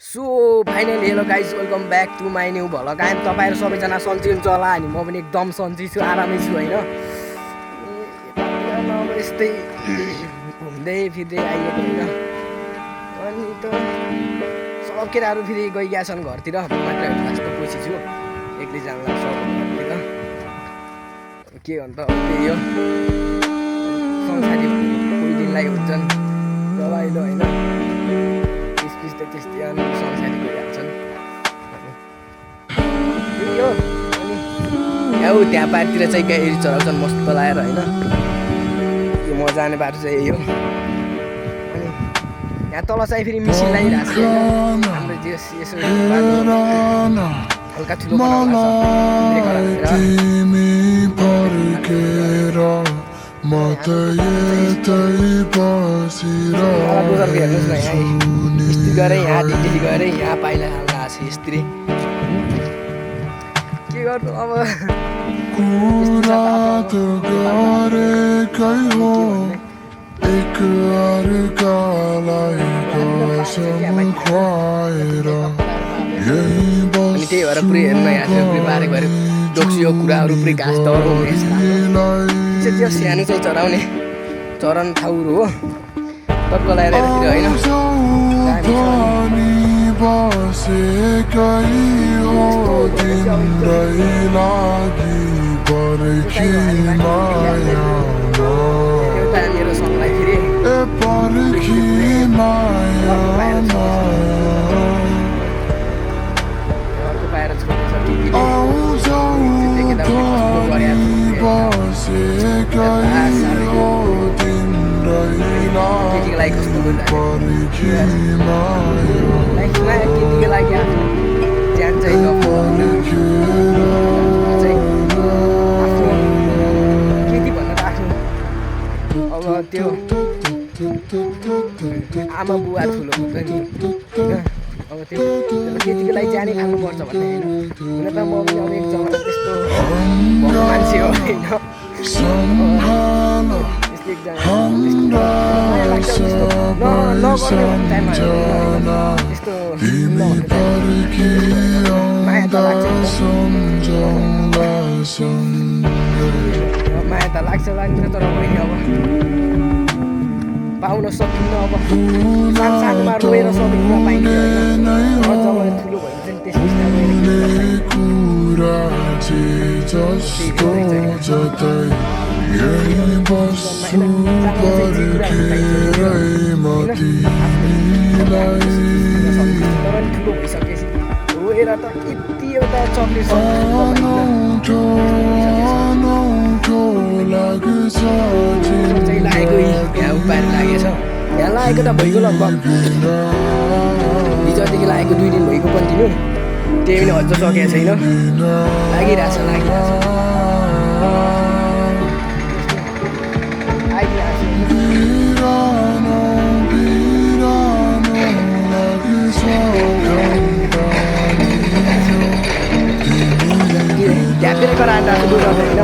So finally hello guys welcome back to my new vlog. I'm तपाईँहरू सबैजना सन्चै हुन्छ होला अनि म पनि एकदम सन्चै छु, आरामै छु होइन। अब यस्तै घुम्दै फिर्दै आइएको होइन। अनि त सब केटाहरू फेरि गइरहेका छन् घरतिर, म मात्रै लास्टमा पछि छु, एक्लै जानु लाग्छ घरतिर। के भन्दा त्यही हो, संसारी कोही दिनलाई हुन्छन् रमाइलो होइन। त्यस्तै अनि संसारी गइहाल्छन् त्यही हो। अनि यहाँ त्यहाँ पारितिर चाहिँ गाडी चलाउँछन् मस्त लगाएर होइन। यो म जाने बाटो चाहिँ यही हो। अनि यहाँ तल चाहिँ फेरि मिसिन लगाइरहेको छ होइन। हाम्रो यसो बाटो हल्का ठुलो बनाउनु गरे यहाँ दिल्ली गएर यहाँ पाइला हाल्दा छ स्त्री। के गर्नु अब अनि त्यही भएर पुरै हेर्नु यहाँ पुरै बारे गऱ्यो डोक्सियो कुराहरू पुरै घाँस दौरो हुनेछ। त्यो सानो चाहिँ चराउने चरन ठाउँ हो टक्क लगाएर होइन। मेरो सङ्गलाई फेरि अर्को बाहिर छोड्दैछ केटीको लागि कस्तो केटीको लागि आफ्नो ज्यान चाहिँ केटी भन्न त आफ्नो अब त्यो आमा बुवा ठुलो हुन्छ नि होइन। अब त्यो केटीको लागि जाने खानुपर्छ भन्ने होइन। हुन त म पनि अब एक जग्गा त्यस्तो मान्छे हो होइन। माया त लाग्छ लाग्छ तर होइन अब पाउन सकिन्न। अब सानोमा रोएर सबै कुरा पाइन्छ होइन। जब ठुलो भयो चाहिँ ठुलो भइसकेपछि रोएर त यति एउटा चक्लेट चाहिँ लागेको यहाँ उपाएर लागेछ। यहाँ लागेको त भइगयो लगभग हिजोदेखि लागेको 2 दिन भइगयो कन्टिन्यू। त्यही पनि अझ सकेको छैन, लागिरहेछ ढ्यापेर गराएर होइन।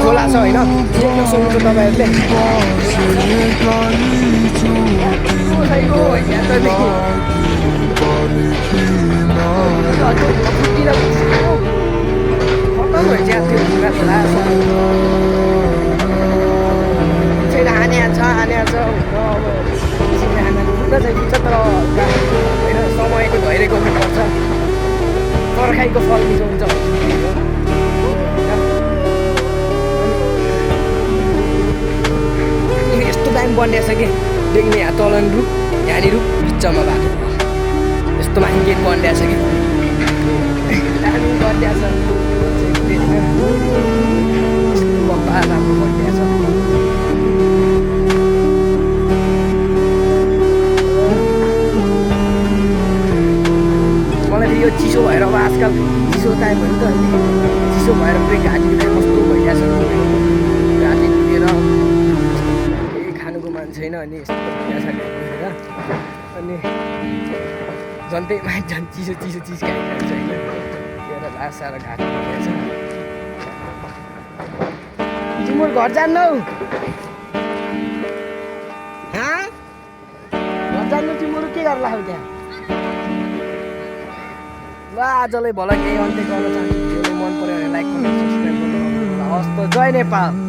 खोला छ होइन, देख्न सक्नुहुन्छ तपाईँहरूले। तर होइन समयले भइरहेको हुनुपर्छ, पर्खाइको फल मिठो हुन्छ। दामी बनिएको छ कि देख्ने यहाँ तल रुख यहाँनिर बिचमा बाटो यस्तो माथि गेट बनिएको छ कि दामी बनिएको छ। राम्रो बनिएको छ। यो चिसो भएर अब आजकल चिसो टाइम हो नि त अनि चिसो भएर पुरै घाँटी दुखेर कस्तो भइरहेछ घाँटी दुखेर केही खानुको मन छैन अनि यस्तो भइरहेछ घाँटी दुखेर अनि झन् त्यही माथि झन् चिसो चिज खाइरहेको छ होइन त्यही लास आएर घाँटी दुखेको छ तिम्रो घर जान्नौ घर जान्नु तिम्रो के गरेर लाग्यो त्यहाँ ल आजलाई भला केही अन्त्य गर्न चाहन्छु भिडियोले मन पऱ्यो भने लाइक कमेन्ट सब्सक्राइब गर्नु हवस् त जय नेपाल।